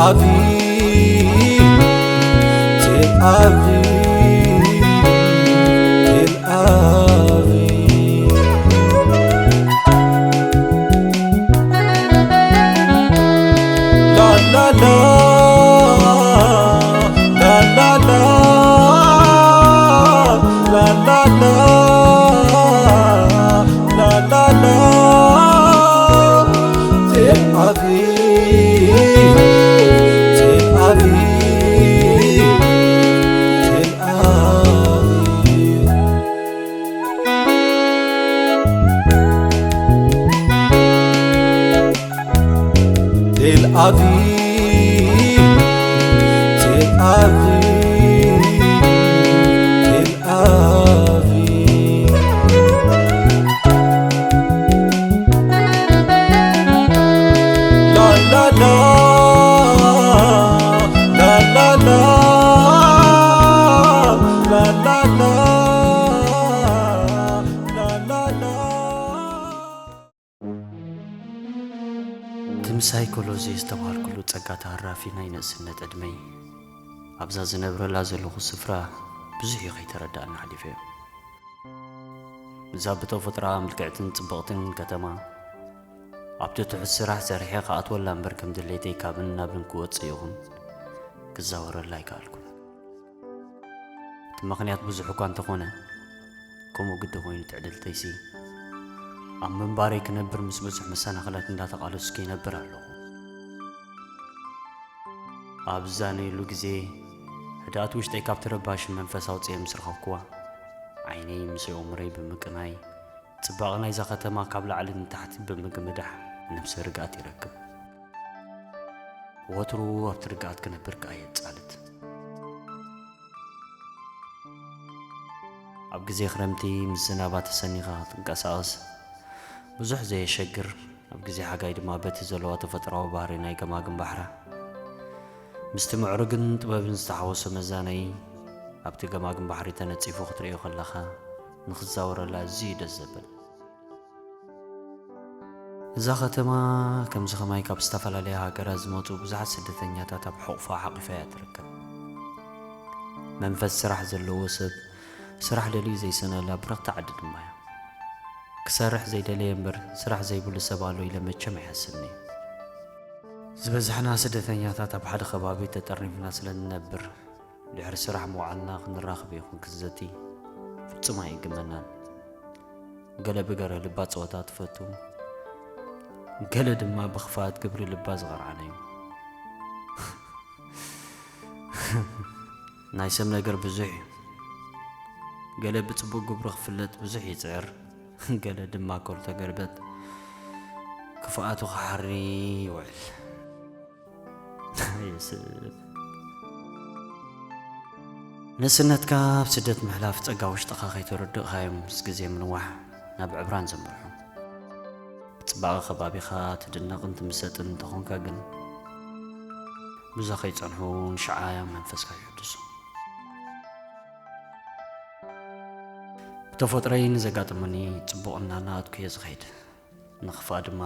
Aviv, Tel Aviv, Tel Aviv. La la la, la la la, la la la, la la la. Tel Aviv, Tel Aviv, Tel Aviv. Tel Aviv, Tel Aviv, Tel Aviv. La la la, la la la, la la la, la la la. ትም ሳይኮሎጂ ዝተባህልኩሉ ጸጋ ተሃራፊ ናይ ንእስነት ዕድመይ፣ ኣብዛ ዝነብረላ ዘለኹ ስፍራ ብዙሕ እዩ ከይተረዳእኒ ሓሊፈዮ። እዛ ብተፈጥሮኣ ምልክዕትን ጽብቕትን ከተማ፣ ኣብቲ ትሑት ስራሕ ሰሪሐ ክኣትወላ እምበር ከም ድሌተይ ካብን ናብን ክወጽእ ይኹን ክዛወረላ ኣይከኣልኩን። እቲ ምኽንያት ብዙሕ እኳ እንተኾነ፣ ከምኡ ግዲ ኮይኑ ትዕድልተይሲ፣ ኣብ ምንባረይ ክነብር ምስ ብዙሕ መሰናኽላት እንዳተቓለስኩ ይነብር ኣለኹ። ኣብ ዝዛነየሉ ግዜ፣ ህድኣት ውሽጠይ ካብቲ ረባሺ መንፈስ ኣውጽኤ ምስ ረኸብኩዋ፣ ዓይነይ ምስ ኣእምሮይ ብምቅናይ፣ ጽባቐ ናይዛ ከተማ ካብ ላዕሊ ንታሕቲ ብምግምዳሕ፣ ነብሰ ርግኣት ይረክብ። ወትሩ ኣብቲ ርግኣት ክነብር ከኣ የጻልት። ኣብ ግዜ ክረምቲ ምስ ዝናባ ተሰኒኻ ክትንቀሳቐስ ብዙሕ ዘየሸግር፣ ኣብ ግዜ ሓጋይ ድማ በቲ ዘለዋ ተፈጥሮኣዊ ባህሪ ናይ ገማግም ባሕራ፣ ምስቲ ምዕሩግን ጥበብን ዝተሓወሶ መዛነዪ፣ ኣብቲ ገማግም ባሕሪ ተነጺፉ ክትርእዮ ከለኻ፣ ንኽትዛወረላ ኣዝዩ ደስ ዘብል። እዛ ከተማ ከምዚ ከማይ ካብ ዝተፈላለያ ሃገራት ዝመጹ ብዙሓት ስደተኛታት ኣብ ሕቑፋ ሓቒፋ እያ ትርከብ። መንፈስ ስራሕ ዘለዎ ሰብ፣ ስራሕ ደልዩ ዘይሰነላ ብርኽቲ ዓዲ ድማ እያ። ክሰርሕ ዘይደለየ እምበር፣ ስራሕ ዘይብሉ ሰብ ኣሎ ኢለ መቸም ኣይሓስብን እየ። ዝበዛሕና ስደተኛታት ኣብ ሓደ ከባቢ ተጠርኒፍና ስለ እንነብር፣ ድሕሪ ስራሕ ምውዓልና ክንራኸብ ይኹን ክትዘቲ ፍጹም ኣይእግመናን። ገለ ብገርህ ልባ ጸወታ ትፈቱ፣ ገለ ድማ ብኽፍኣት ግብሪ ልባ ዝቐርዓነ እዩ። ናይ ሰብ ነገር ብዙሕ እዩ። ገለ ብጽቡቕ ግብሩ ክፍለጥ ብዙሕ ይጽዕር፣ ገለ ድማ ከሉ ተገልበጥ ክፍኣቱ ክሓሪ ይውዕል። ይስብ። ንእስነትካ ኣብ ስደት ምሕላፍ ጸጋ ውሽጥኻ ከይተረድእካዮም ምስ ግዜ ምንዋሕ ናብ ዕብራን ዘምርሑ። ብጽባቐ ከባቢኻ ትድነቕን ትምሰጥን እንተኾንካ ግን፣ ብዙ ከይጸንሑ ንሽዓ መንፈስካ ይሕድሱ። ብተፈጥሮይ ንዘጋጥሙኒ ጽቡቕ እናነኣድኩ እየ ዝኸይድ። ንኽፋእ ድማ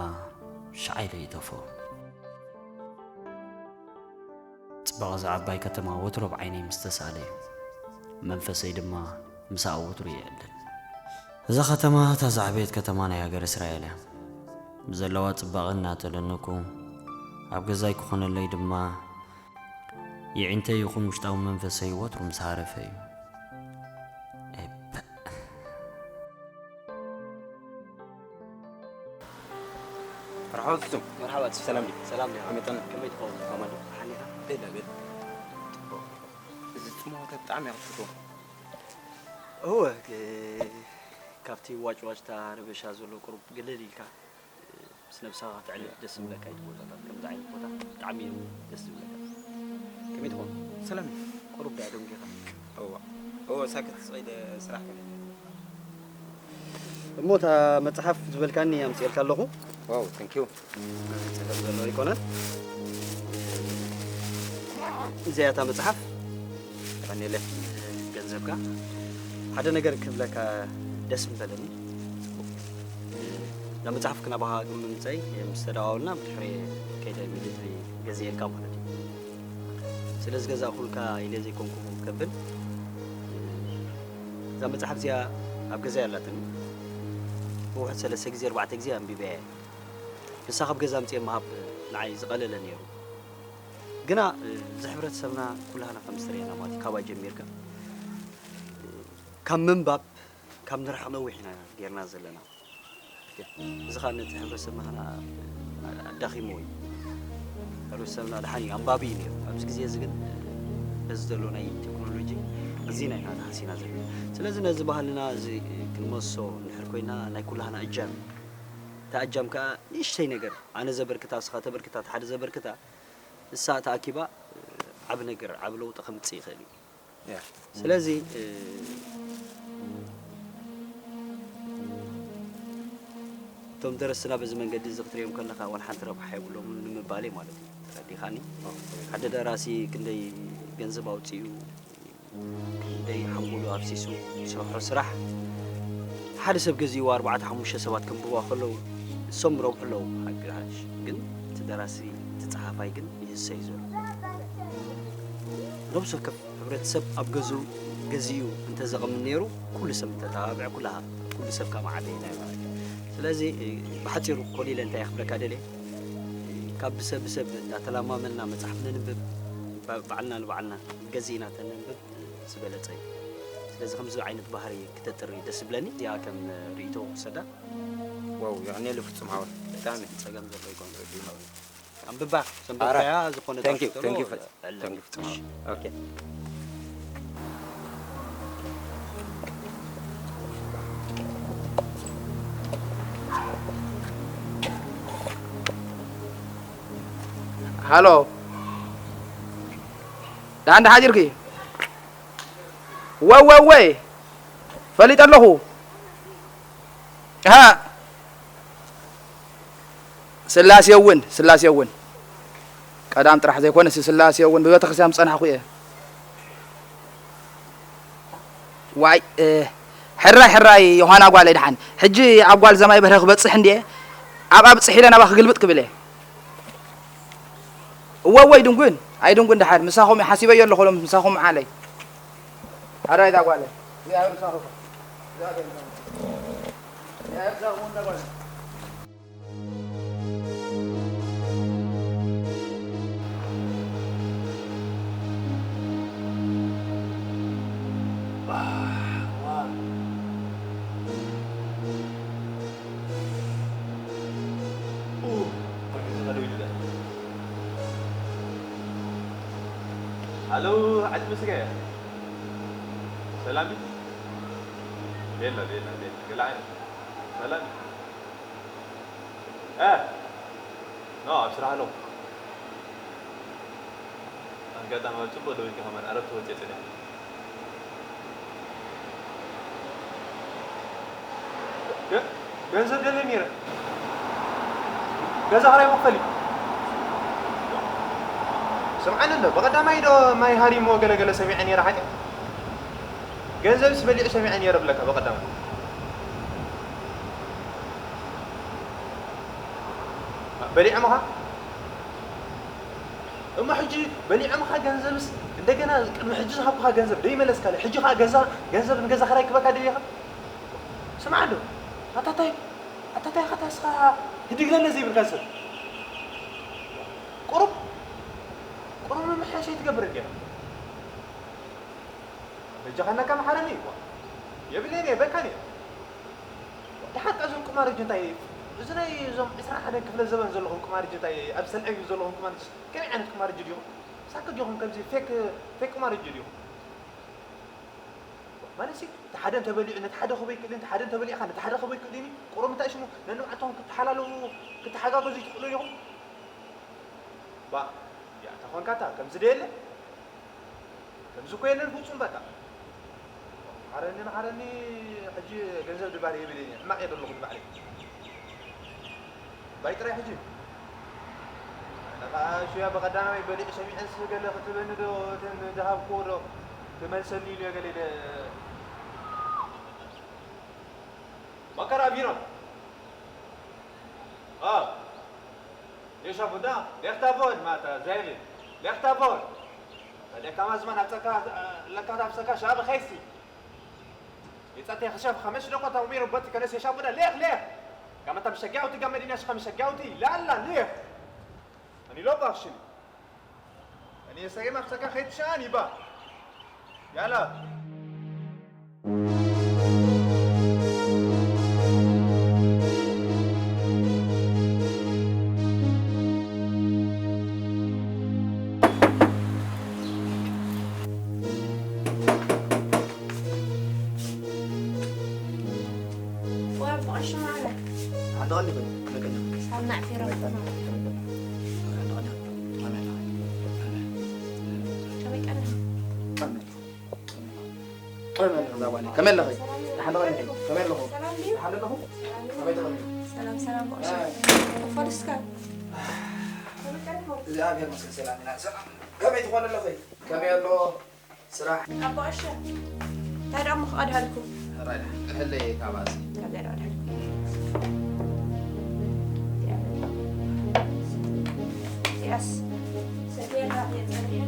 ሻዕ ኢለ ይጠፍኦ። ጽባቐ እዛ ዓባይ ከተማ ወትሩ ኣብ ዓይነይ ምስ ተሳእለ እዩ። መንፈሰይ ድማ ምስኣ ወትሩ ይዕልል። እዛ ከተማ እታ ዝዓበየት ከተማ ናይ ሃገር እስራኤል እያ። ብዘለዋ ጽባቐ እናተደነኩ፣ ኣብ ገዛይ ክኾነለይ ድማ የዒንተይ ይኹን ውሽጣዊ መንፈሰይ ወትሩ ምስ ሃረፈ እዩ። ኤፐእ። መርሓባ ፍጹም። መርሓባ ፍጹም። ሰላም ድዩ? ሰላም ድዩ? ከመይ ጠና? ከመይ ትኸውን? ኣማን ዶ? ሓሊኻ? ቤላ፣ ቤላ። ጽቡቕ። እዚ ጽምዋ ብጣዕሚ እያ ክትፈትዎ። እወ፣ ግ-፣ ካብቲ ዋጭዋጭታ ረበሻ ዘሎ ቁሩብ ግልል ኢልካ፣ ምስ ነብስኻ ከተዕልል ደስ ዝብለካ እዩ። ቦታታት ከምዚ ዓይነት ቦታ ብጣዕሚ እዮም ደስ ዝብለካ። ከመይ ትኾን? ሰላም እዩ። ቁሩብ ድኣ ደንጊኻ? እዋ። እዎ፣ ሳክት ስቕ ኢለ ስራሕ ከመይ? እሞ እታ መጽሓፍ ዝበልካኒ ኣምጽኤልካ ኣለኹ። ዋው፣ thank you። ጸገም ዘለዎ ኣይኮነን። እዚኣ እታ መጽሓፍ። የቐንየለይ። ገንዘብካ። ሓደ ነገር ክብለካ ደስ ምበለኒ። ጽቡቕ። እዛ መጽሓፍ ክናባኻ ግምምፀይ ምስ ተደዋወልና ብድሕሪ ከይደ ኢሚድየትሊ ገዚኤልካ ማለት እዩ። ስለ ዝገዛእኩልካ ኢለ ዘይኮንኩ ከብል፣ እዛ መጽሓፍ እዚኣ ኣብ ገዛይ ኣላትኒ። ብውሕድ ሰለስተ ግዜ ኣርባዕተ ግዜ ኣንቢበያ እየ። ንሳ ካብ ገዛ ኣምፅኤ ምሃብ ንዓይ ዝቐለለ ነይሩ። ግና እዚ ሕብረተሰብና ኩላህና ከም ዝተረየና ማለት እዩ፣ ካባይ ጀሚርካ ካብ ምንባብ ካብ ንርሕቕ ነዊሕ ኢና ጌርና ዘለና። እዚ ኸኣ ነቲ ሕብረተሰብና ኸኣ ኣዳኺምዎ እዩ። ሕብረተሰብና ደሓን እዩ፣ ኣንባቢ እዩ ነይሩ። ኣብዚ ግዜ እዚ ግን በዚ ዘሎ ናይ ቴክኖሎጂ ኣዚና ኢና ተሃሲና ዘለና። ስለዚ ነዚ ባህልና እዚ ክንመልሶ እንድሕር ኮይና ናይ ኩላህና እጃም እዩ። እታ እጃም ከኣ ንእሽተይ ነገር ኣነ ዘበርክታ፣ ንስኻ ተበርክታ፣ እቲ ሓደ ዘበርክታ፣ ንሳ ተኣኪባ ዓቢ ነገር፣ ዓቢ ለውጢ ከምጽእ ይኽእል እዩ። ያ። ስለዚ እ፣ እቶም ደረስትና በዚ መንገዲ እዚ ክትሪኦም ከለኻ ዋላ ሓንቲ ረብሓ የብሎምን ንምባለይ ማለት እዩ። ተረዲኻኒ? ሓደ ደራሲ ክንደይ ገንዘብ ኣውጺኡ፣ ክንደይ ሓንጎሉ ኣፍሲሱ ዝሰርሖ ስራሕ፣ ሓደ ሰብ ገዚእዎ ኣርባዕተ ሓሙሽተ ሰባት ከንብብዋ ከለዉ ንሶም ይረብሑ ኣለዉ። ሓቂ ሓሽ ግን እቲ ደራሲ፣ እቲ ጸሓፋይ ግን ይህሰ እዩ ዘሎ። ነብሲ ወከፍ ሕብረተሰብ ኣብ ገዝኡ ገዚኡ እንተዘቕምጥ ነይሩ፣ ኩሉ ሰብ ምተተባብዐ፣ ኩላ፣ ኩሉ ሰብ ከማዕበየና እዩ ማለት እዩ። ስለዚ፣ እ፣ ብሓጺሩ ኮሊለ እንታይ ክብለካ ደልየ፣ ካብ ብሰብ ብሰብ እንዳተላማመና መጽሓፍ ነንብብ፣ ባ-፣ ባዕልና ንባዕልና ገዚእና ተነንብብ ዝበለጸ እዩ። ስለዚ ከምዚ ዓይነት ባህሪ ክተጥሪ ደስ ይብለኒ። እዚኣ ከም ርእይቶ ክውሰዳ። ዋው፣ የቐንየሉ ፍጹም ሓወይ። ብጣዕሚ። ጸገም ዘሎ ይኮን። ኣንብባ፣ ኣረ፣ ሰንበድካያ ዝኾነ thank you፣ ታሪኽ thank you፣ ዘሎ፣ ፍ-፣ ዕለም። Thank you ፍጹም ሓወይ። ኦኬ። ሃሎ። ደሓን ዶ ሓዲርኪ? ወይ፣ ወይ፣ ወይ። ፈሊጠ ኣለኹ። ሃ። ስላሴ እውን፣ ስላሴ እውን። ቀዳም ጥራሕ ዘይኮነስ ስላሴ እውን ብቤተክርስትያን ዝጸናሕኩ እየ። ዋይ፣ እ፣ ሕራይ፣ ሕራይ ዮሃና ጓለይ ደሓን። ሕጂ ኣብ ጓል ዘማይ በርሀ ክበጽሕ እንድየ። ኣብ ኣብጽሕ ኢለ ናባ ክግልብጥ ክብል እየ። እወ፣ እወ፣ ኣይድንጉን፣ ኣይድንጉን ደሓን። ምሳኹም እየ ሓሲበዮ ኣለኹ ሎም፣ ምሳኹም መዓለይ። ሕራይ እዛ ጓለይ። እግዚኣብሔር ምሳኹም። እግዚኣብሔር ምሳኹም። እግዚኣብሔር ምሳኹም እንዳ ጓለይ። ሃሎ፣ ዓዲ ምስገ። ሰላም እዩ? ቤላ፣ ቤላ፣ ቤላ። ገለ ዓይነት። ሰላም እዩ? እ፣ ኖ፣ ኣብ ስራሕ ኣለኹ። ኣጋጣሚ ኣብ ጽቡቕ ደዊልካ ከማን ዕረፍቲ ወጺኤ ጸኒሐ። ገ-፣ ገንዘብ ደለ ነይረ። ገዛ ክራይ መኽፈሊ። ስምዓኒ እንዶ፣ ብቐዳማይ ዶ ማይ ሃሪምዎ ገለ ገለ ሰሚዐ ነይረ ሓቂ? ገንዘብስ በሊዑ ሰሚዐ ነይረ ብለካ ብቐዳማይ። በሊዖምኻ? እሞ ሕጂ በሊዖምኻ ገንዘብስ እንደገና ቅድሚ ሕጂ ዝሃብኩኻ ገንዘብ ደይመለስካለ፣ ሕጂ ኸኣ ገዛ፣ ገንዘብ ንገዛ ኽራይ ክበካ ደሊኻ? ስምዓ እንዶ፣ ኣታ ታይ፣ ኣታ ታይ ኢኻ ንስኻ ህድግ ለለ ዘይብልካ ሰብ? ቁሩብ፣ ቁሩብ ምምሕያሽ ኣይትገብርን ዲኻ? በጃኻ እናካ መሓረኒ። ዋ፣ የብለይን እየ፣ በቃ እየ። ደሓን ከ እዞም ቁማርጅ እንታይ፣ እዚ ናይ እዞም ዕስራን ሓደን ክፍለ ዘበን ዘለኹም ቁማርጅ እንታይ፣ ኣብ ሰልዐ ዘለኹም ቁማርጅ ከመይ ዓይነት ቁማርጅ ዲኹም? ሳክ ዲኹም ከምዚ ፌክ፣ ፌክ ቁማርጅ ዲኹም? ማለት ሲ፣ እቲ ሓደ እንተበሊዑ ነቲ ሓደ ክህቦ ይክእልን፣ እቲ ሓደ እንተበሊዕካ ነቲ ሓደ ክህቦ ይክእልን እዩ። ቁሩብ እንታይ ሽሙ ነንባዕልቶም ክትሓላለዉ፣ ክትሓጋገዙ ይትኽእሉ ኢኹም። ባ፣ ያታ ኾንካ እታ ከምዚ ዶ የለ? ከምዚ እኮ የለን ፍጹም በቃ። መሓረኒ፣ መሓረኒ፣ ሕጂ ገንዘብ ድባል የብለይን እየ። ሕማቕ እየ ዘለኹ ንባዕለይ። ባይ ጥራይ ሕጂ። ኣነ ኸኣ ሹያ ብቐዳማይ በሊዑ ሰሚዐንስ ገለ ክትበኒ ዶ፣ እተን ዝሃብክዎ ዶ ክመልሰኒ ኢሉ እየ ገለ ኢለ። መከራ ቢሮ። ሸሻ ቡዳ፣ ሌኽ ታቦል ማታ ዘይብል፣ ሌኽ ታቦል። ታዲያ ካማ ዝማን ኣብ ጸካ፣ ለካ ኣብ ጸካ ሻብ ኸይሲ። ይጸቴ ኸሸፍ ኸመሽ ደቆ ተውሚሩ ቦቲ ከነስ ሸሻ ቡዳ፣ ሌኽ፣ ሌኽ። ካማ ታም ሸጋውቲ ጋመዲና ሽኸም ሸጋውቲ፣ ላላ፣ ሌኽ። ኣኒ ሎ ባኽሽን። ኣኒ የሰገ ማኽሰካ ኸይት ሻን ይባ። ያላ። ከመይ ኣለኺ? ደሓን ዶ? ከመይ ኣለኹ? ደሓን ኣለኹ? ከመይ ትኾኒ? ሰላም፣ ሰላም፣ ብቑሽ። ኣይ። ተፋልስካ። እግዚኣብሔር ይመስገን፣ ሰላም ኢና። ሰላም። ከመይ ትኾኒ ኣለኺ? ከመይ ኣሎ ስራሕ? ኣቦ ኣሸ። እንታይ ደኣ እሞ ክቐድሃልኩ? ራይ፣ ሕለይ ካባሲ። ካብዚኣ ደኣ ኣድሃልኩ። ያስ። ሰፊያ፣ ሰፊያ፣ ሰፊያ።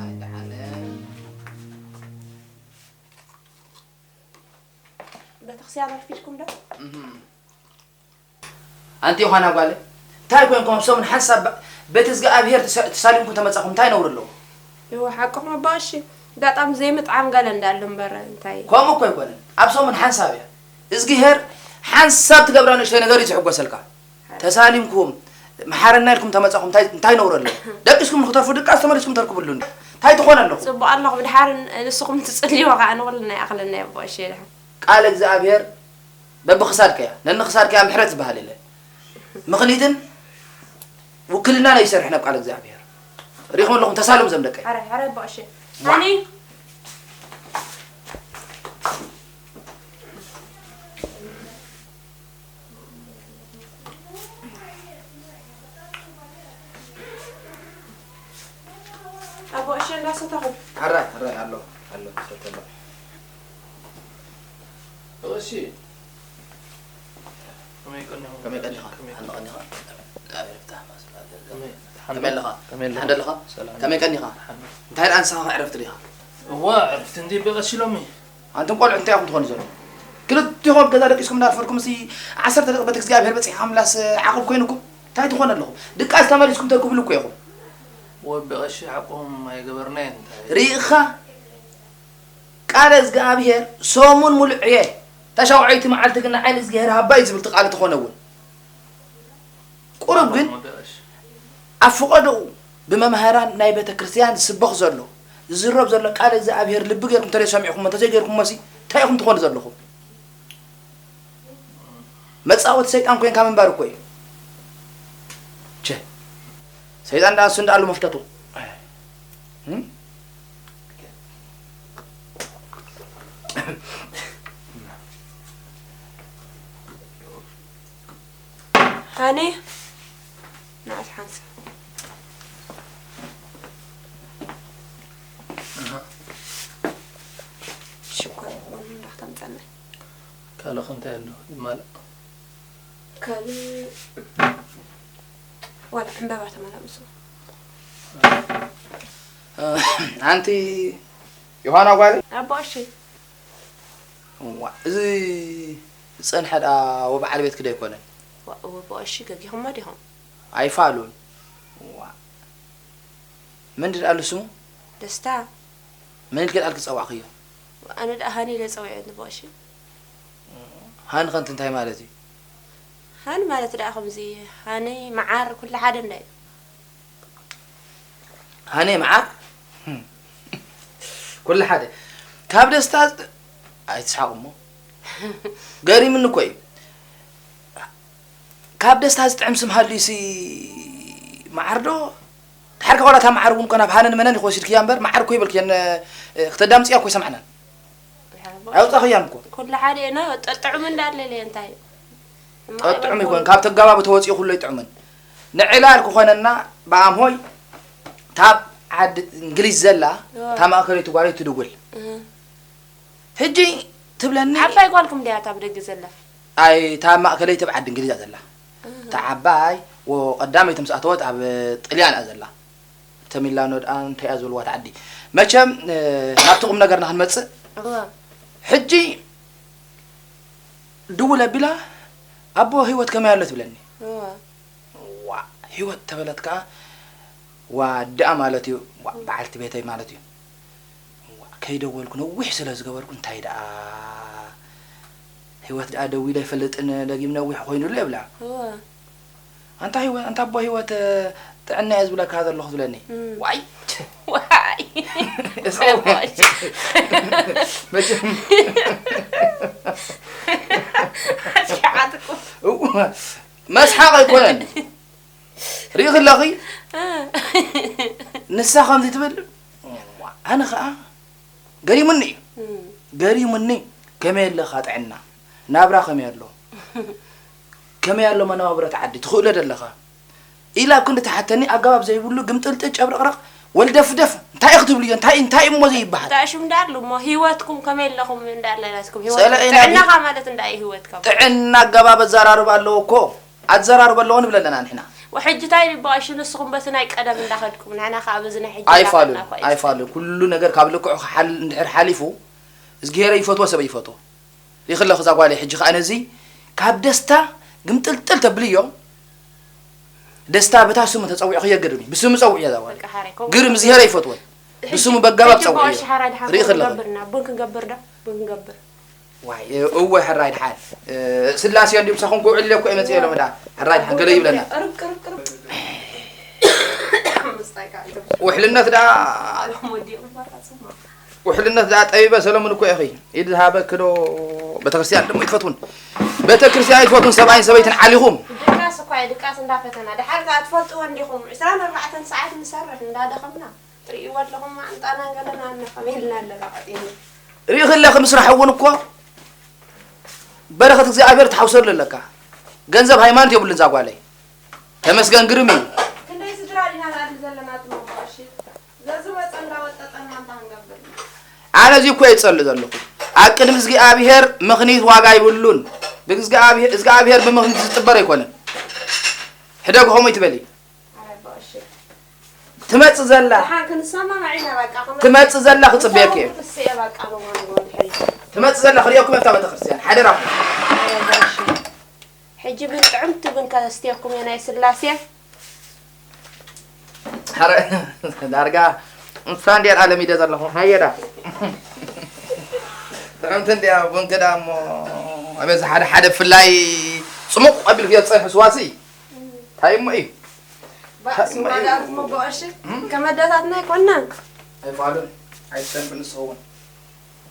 ኣይ፣ ደሓን። ቤተክርስትያን ኣርፊድኩም ዶ? እህም። ኣንቲ ዮሃና ጓለ፣ እንታይ ኮይንኩም ኣብ ሰሙን ሓንሳብ ባ-፣ ቤት እግዚኣብሔር ተሳ-፣ ተሳሊምኩም ተመጻኹም እንታይ ነውሪ ኣለዎ? እወ፣ ሓቅኹም ኣባ ቀሺ። ኣጋጣሚ ዘይምጥዓም ገለ እንዳሎ እምበር እንታይ። ከምኡ እኮ ኣይኮነን። ኣብ ሰሙን ሓንሳብ እያ። እዝግሄር ሓንሳብ ትገብራ ንእሽተይ ነገር እዩ ዝሕጎሰልካ። ተሳሊምኩም፣ መሓረና ኢልኩም ተመጻኹም እንታይ፣ እንታይ ነውሪ ኣለዎ? ደቂስኩም ንክተርፉ ድቃስ ተመሊስኩም ተርክብሉ እንዲ። እንታይ ትኾኑ ኣለኹም? ጽቡቕ ኣለኹ። ብድሓር ንስኹም ትጽልይዎ ከኣ ንኹልና ይኣኽለና እዩ ኣባ ቀሺ ድሓር። ቃል እግዚኣብሔር በብኽሳድካ እያ። ነንኽሳድካ እያ ምሕረት ዝበሃል የለን። ምኽኒትን ውክልናን ኣይሰርሕን ኣብ ቃል እግዚኣብሔር። ሪኢኹም ኣለኹም፣ ተሳለሙ ዘም ደቀይ። ሕራይ፣ ሕራይ ኣባ ቀሺ። ዋ። ሃኒ። ኣባ ቀሺ እንዳሰተኹም። ሕራይ፣ ሕራይ፣ ኣሎ፣ ኣሎ፣ ሰተ ኣሎ። እሺ። ከመይ ቀኒኹም? ከመይ ቀኒኻ? ከመይ ሓንደ ቀኒኻ? ከመይ? ከመይ ኣለኻ? ከመይ ኣለኻ? ሓንደ ኣለኻ? ሰላም። ከመይ ቀኒኻ? ሓንደ። እንታይ ደኣ ንስኻ ዕረፍቲ ዲኻ? እዋ፣ ዕረፍቲ እንዲ በቐሲ ሎሚ። ኣንቱም ቆልዑ እንታይ ኢኹም ትኾኑ ዘለኹም? ክልቲኹም ኣብ ገዛ ደቂስኩም እንዳርፈድኩም፣ እዚ ዓሰርተ ደቂቕ ቤተ እግዚኣብሔር በጺሕካ ምላስ ዓቕብ ኮይኑኩም? እንታይ ትኾኑ ኣለኹም? ድቃስ ተመሊስኩም ተርክብሉ እኮ ኢኹም። ወቢ ቀሺ ሓቆም ኣይገበርናዮ እንታይ? ርኢኻ? ቃለ እግዚኣብሔር ሰሙን ሙሉእ ዕየ፣ እታ ሻውዓይቲ መዓልቲ ግን ንዓይ ንእግዚኣብሔር ሃባይ ዝብል እቲ ቃል ተኾነ እውን። ቁሩብ ግን ወቢ ቀሺ። ኣብ ፍቐዶኡ ብመምሃራን ናይ ቤተ ክርስቲያን ዝስበኽ ዘሎ፣ ዝዝረብ ዘሎ ቃለ እግዚኣብሔር ልቢ ጌርኩም እንተዘይሰሚዕኩሞ፣ እንተዘይጌርኩሞሲ እንታይ ኢኹም ትኾኑ ዘለኹም? መጻወቲ ሰይጣን ኮይንካ ምንባር እኮ እዩ። ቸ፣ ሰይጣን ደኣ እሱ እንዳኣሉ መፍተቱ። እም? ሃኒ፣ ንዓስ ሓንሳብ። ኣሃ። ሽኮር ቡን እንዳኽተምጸና። ካልእ ከ እንታይ ኣሎ ዝማልእ? ካልእ ዋላ ዕምበባ ተመላምሱ። ኣንቲ ዮሃና ጓል? ኣቦ ቀሺ። እዋ፣ እዚ ዝጸንሐ ደኣ ወበዓል ቤትኪ ዶ ኣይኮነን? ዋ፣ ወቦ ቀሺ ገጊኹሞ ዲኹም? ኣይፋሉን። እዋ። መን ድኣ ኣሉ ስሙ? ደስታ። መን ኢልኪ ደኣ ኣልኪ ጸዋዕክዮ? ኣነ ደኣ ሃኒ ኢለ ጸዊዐ ንቦ ቀሺ። ሃኒ ከ እንታይ ማለት እዩ? ሃኒ ማለት ደኣ ከምዚ ሃኒ መዓር ኩሉ ሓደ እንታይ እዩ? ሃኒ መዓር? ኩሉ ሓደ። ካብ ደስታ ዝጥ-፣ ኣይትስሓቑ እሞ። ገሪምኒ እኮ እዩ። ካብ ደስታ ዝጥዕም ስም ሃልዩሲ መዓር ዶ? ድሓር ከ ዋላ እታ መዓር እውን እኮ ናብ ሃነን መነን ኢኹ ወሲድክያ እምበር፣ መዓር እኮ ይበልክየን፣ እ፣ ክተዳምፅያ እኮ ይሰማዕናን። ኣውፃኽያን እኮ። ኩሉ ሓደ እዩ፣ ጥ-፣ ጥዑም እንዳለለየ እንታይ? እማ ጠጥዑም ኣይበልኩን። ይኮን፣ ካብ ተጋባቡ ተወፂኡ ኩሉ ኣይጥዑምን። ንዕላል ክኾነና ብኣምሆይ ታብ ዓዲ እንግሊዝ ዘላ፣ እዋ። እታ ማእከለይቲ ጓለይ ትድውል። እህ። ሕጂ ትብለኒ ዓባይ ጓልኩም ድያ እታ ብደገ ዘላ? ኣይ፣ እታ ማእከለይቲ ኣብ ዓዲ እንግሊዝ እያ ዘላ። እህ። እታ ዓባይ ወቀዳመይቲ ምስ ኣተወት ኣብ ጥልያን እያ ዘላ። ተሚላኖ ደኣ እንታይ እያ ዝበልዋ እቲ ዓዲ? መቸም፣ እ፣ ናብቲ ቁም ነገርና ክንመጽእ። እዋ። ሕጂ ድውል ኣቢላ፣ "ኣቦ፣ ህይወት ከመይ ኣሎ?" ትብለኒ። እዋ። ዋ፣ ህይወት ተበለት ከኣ፣ ዋ፣ ኣዲኣ ማለት እዩ፣ ዋ፣ በዓልቲ ቤተይ ማለት እዩ። ዋ፣ ከይደወልኩ ነዊሕ ስለ ዝገበርኩ፣ እንታይ ደኣ፣ ህይወት ደኣ ደዊለ ኣይፈልጥን፣ ደጊም ነዊሕ ኮይኑሉ እብላ። እዋ። "ኣንታ ህይወት፣ ኣንታ ኣቦ ህይወት፣ ጥዕና እየ ዝብለካ ዘለኹ" ትብለኒ። እም። ዋይ! ዋይ! እሱ መቸም ኣስኪዓትኩም። እው፣ መስሓቕ ኣይኮነን። ርኢኺ ኣለኺ? እ። ንሳ ከምዚ ትብል፣ ኣነ ኸኣ ገሪሙኒ እዩ። እም። ገሪሙኒ። "ከመይ ኣለኻ ጥዕና? ናብራ ከመይ ኣሎ? ከመይ ኣሎ መነባብሮት ዓዲ? ትኽእሎ ዶ ኣለኻ?" ኢላ ኣብ ክንዲ ትሓተኒ፣ ኣገባብ ዘይብሉ ግምጥልጥል ጨብረቕረቕ ወልደፍደፍ። እንታይ ኢኺ ትብልዮ? እንታይ፣ እንታይ እሞ ዘይበሃል? እንታይ ሽም እንዳሉ እሞ ህይወትኩም ከመይ ኣለኹም እንዳለላትኩም? ህይወት ጥዕናኻ ማለት እንዳ እዩ ህይወትካ። ጥዕና ኣገባብ ኣዘራርባ ኣለዎ እኮ። ኣዘራርባ ኣለዎ ንብል ኣለና ንሕና። ወሕጂ እንታይ ይባል? እሺ፣ ንስኹም በቲ ናይ ቀደም እንዳኸድኩም፣ ንሕና ከኣ በዚ ናይ ሕጂ ኣይፋሉን፣ እንዳኸድና እኮ እዩ። ኣይፋሉን። ኩሉ ነገር ካብ ልክዑ ክሓል-፣ እንድሕር ሓሊፉ፣ እዝግሄረ ይፈትዎ፣ ሰብ ይፈትዎ። ሪኺ ኣለኺ እዛ ጓለይ፣ ሕጂ ከኣ ነዚ ካብ ደስታ ግምጥልጥል ተብልዮ፣ ደስታ በታ ስሙ ተጸዊዕኽዮ ግርም እዩ። ብስሙ ጸውዕዮ እዛ ጓለይ። በቃ ሓራይ፣ ከምኡ ግርም፣ እዝግሄረ ይፈትወን። ሕጂ፣ ብስሙ በጋባብ ሕጂ ጸውዕዮ። እሺ፣ ሓራይ፣ ድሓን ሪኺ ኣለኺ። ክንገብር ኢና። ቡን ክንገብር ዶ? ቡን ክንገብር። ዋይ፣ እወ፣ ሕራይ ድሓን። እ፣ ስላሴ እንዲሁም ሳኹም ክውዕል እኮ እየ መጽእ የሎም ዳ። ሕራይ ድሓን ገለ ይብለና። ቅርብ፣ ቅርብ፣ ቅርብ። ምስታይ ከዓ ይገብር። ውሕልነት ደኣ፣ ኣሎም ወዲኦም ባካ ጽማ። ውሕልነት ደኣ ጠቢበ ሰለሙን እኮ ኢኺ። ኢድ ዝሃበኪ ዶ ቤተክርስትያን ደሞ ይትፈትውን? ቤተክርስትያን ይትፈትውን ሰብኣይን ሰበይትን ዓሊኹም። ድቃስ እኳ እዩ፣ ድቃስ እንዳፈተና። ድሓር ከዓ ትፈልጥዎ እንዲኹም። ዕስራን ኣርባዕተን ሰዓት ንሰርሕ እንዳደኸምና። ትርእይዎ ኣለኹም፣ ኣንጣና ገለና ኣነ ከመይ ኢልና ኣለና ቀጢኑ። ርኢኺ ኣለኺ፣ ምስራሕ እውን እኮ በረኸት እግዚኣብሔር ትሓውሰሉ ኣለካ። ገንዘብ ሃይማኖት የብሉን እዛ ጓለይ። ተመስገን ግርም እዩ። ክንደይ ስድራ ዲና ንኣድል ዘለና ትመቦ፣ እሺ? ዘዝወፀ እንዳወጠጠና እንታይ ክንገብር? ኣነ እዚ እኮ እየ ዝጸልእ ዘለኹ። ኣብ ቅድሚ እግዚኣብሔር ምኽኒት ዋጋ ይብሉን። ብእግዚኣብሔር፣ እግዚኣብሔር ብምኽኒት ዝጥበር ኣይኮነን። ሕደግኹም ይትበሊ። ኧረ ኣቦ፣ እሺ። ትመጽእ ዘላ፣ ደሓን ክንሰማማዕ ኢና፣ በቃ፣ ክመ-፣ ትመጽእ ዘላ ክጽበየኪ እየ። ክሰማማዕ እየ፣ በቃ፣ ንጎ፣ ንጎ ድሕሪ። ትመጽእ ዘላ ክርእየኩም ኣብታ ቤተክርስትያን፣ ሓደራኹም። ኧረ ኣቦ፣ እሺ። ሕጂ ብን ጥዕምቲ ብን ከስተየኩም እየ፣ ናይ ስላሴ። ኧረ፣ ዳርጋ እንስሳ እንድያ ለሚደ ዘለኹ። ሃየዳ። ጥዕምቲ እንድያ፣ ቡንኪ ደኣ እሞ፣ ኣበዚ ሓደ ሓደ ብፍላይ ጽሙቕ ኣቢልክዮ ዝጸንሑ ስዋሲ። እንታይ እሞ እዩ? ባእ፣ እንታይ ስማ እሞ እዩ? ደኣ ትመቦ፣ እሺ? እም? ከም ኣደታትና ኣይኮንናን። ኣይፋሉን፣ ኣይትሸንፍን ንስኺ እውን።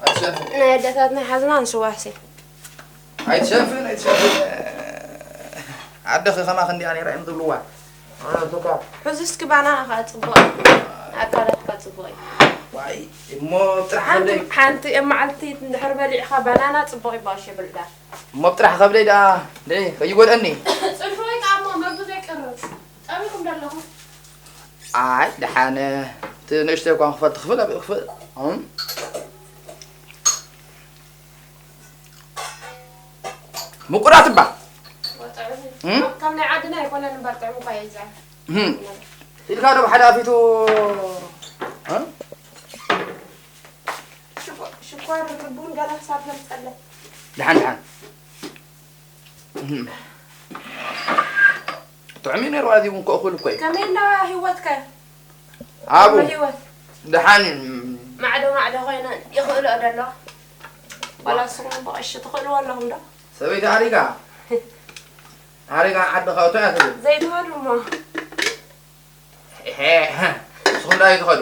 ኣይትሸንፍን። ናይ ኣደታትና ሓዝና ንስዋሲ። ኣይትሸንፍን፣ ኣይትሸንፍን። ኣደኺ ከማኺ እንድያ ነይራ እዮም ዝብልዋ። ኣነ ሱካ። ሕዚ እስኪ ባናና ከዓ ጽቡቕ እዩ። ኣካላትካ ጽቡቕ እዩ። ዋይ፣ እሞ ጥራሕ ሓንቲ፣ ከብደይ። ሓንቲ መዓልቲ እንድሕር በሊዕኻ ባናና ጽቡቕ እዩ፣ ባሽ ይብል ዳ። እሞ ጥራሕ ከብደይ ደኣ፣ ደይ፣ ከይጎድኣኒ። ጽንሑ ወይ ከዓ እሞ መግቢ ዘይቀርብ። ጠሚኹም ዶ ኣለኹም? ኣይ፣ ደሓነ። እቲ ንእሽተይ እኳ ክፈል ትኽፍል፣ ኣብ ክፍል። እም። ምቁራት እባ። ወጥዑም። እም? ካብ ናይ ዓድና ኣይኮነን እምበር ጥዑም እኳ እዩ እዛ። እም። ኢልካ ዶ ብሓደ ኣፊቱ፣ እ? ሽኮ-፣ ሽኮር ቡን ገለ ክሳብ ዘምፀለይ። ደሓን፣ ደሓን። እም። ጥዑም እዩ ነይሩ፣ ኣዝዩ እውን ክእኹል እኮ እዩ። ከመይ እንዳ ህይወትከ? ኣብኡ። ከመይ ህይወት? ደሓን እዩ። ማዕዶ ማዕዶ ኮይነ ይኽእልኦ ዶ ኣለዋ? ዋላ ንስኹም እኮ ቀሺ ትኽእልዎ ኣለኹም ዶ? ሰበይቲ ኣሪጋ። ኣሪጋ ዓዲ ከእቶ እያ ትብል። ዘይትኸዱ እሞ። ኤሄ፣ ንስኹም ዶ ኣይትኸዱ?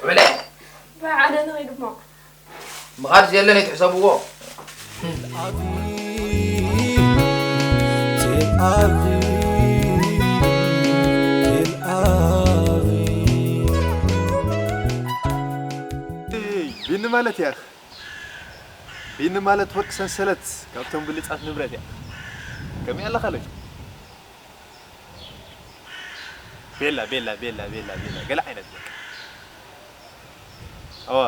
ብለ። ብሓደ ንኸይድ እሞ። ምኻድ ዘየለን ኣይትሕሰብዎ። ቢኒ ማለት እያ። ቢኒ ማለት ወርቂ ሰንሰለት ካብቶም ብልጻት ንብረት እያ። ከመይ ኣለኻ ለኪ? ቤላ፣ ቤላ፣ ቤላ፣ ቤላ፣ ቤላ፣ ገለ ዓይነት በቃ። እዋ።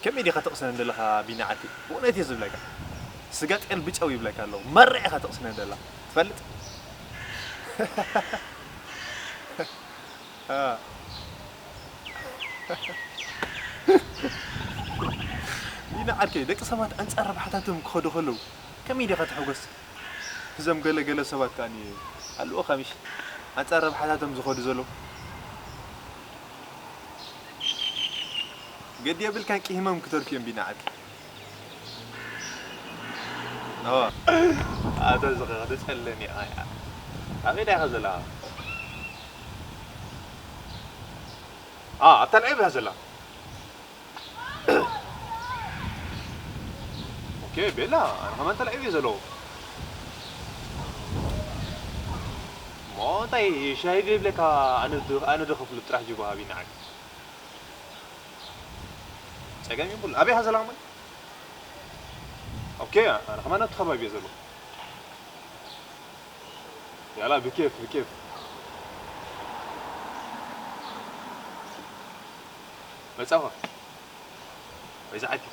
ከመይ ዲኻ ተቕሰን ዘለኻ ቢኒ ዓርከይ? ብእውነት እየ ዝብለካ። ስጋ ጤል ብጨው ይብለካ ኣለኹ። መረ ኢኻ ተቕስነ ደላ። ትፈልጥ? ቢኒ ዓርከይ፣ ደቂ ሰባት ኣንጻር ረብሓታቶም ክኸዱ ከለዉ ከመይ ዲኻ ትሕጎስ? እዞም ገለ ገለ ሰባት ከኣ ኣለዉ ከሚሽ ኣንጻር ረብሓታቶም ዝኸዱ ዘለዉ። ገዲ የብልካን፣ ቂሂሞም ክተርፉ እዮም ቢኒ ዓርከይ። ኣታ ዝኸ ክደጸለኒ ኣያ ኣበይ ዳኻ ዘለኻ? ኣብታ ልዕብ እያ ዘላ። ኦኬ ቤላ፣ ኣነ ከማን ተላዒቡ እየ ዘለዎ። እሞ እንታይ ሻሂ ዘይብለካ? ኣነ ድ- ኣነ ዶ ክፍልጥ ጥራሕ ጅጎ ሃቢ ንዓይ። ጸገም ይብሉ። ኣበይ ሃዘላ ከማን? ኦኬ፣ ኣነ ከማን ኣብቲ ከባቢ እየ ዘለኹ። ያላ ብኬፍ ብኬፍ መጻኹ። ወይ ዝዓቲ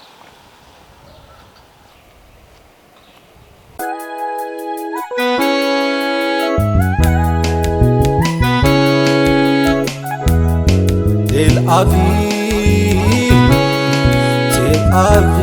ቴል ኣቪቭ ቴል ኣቪቭ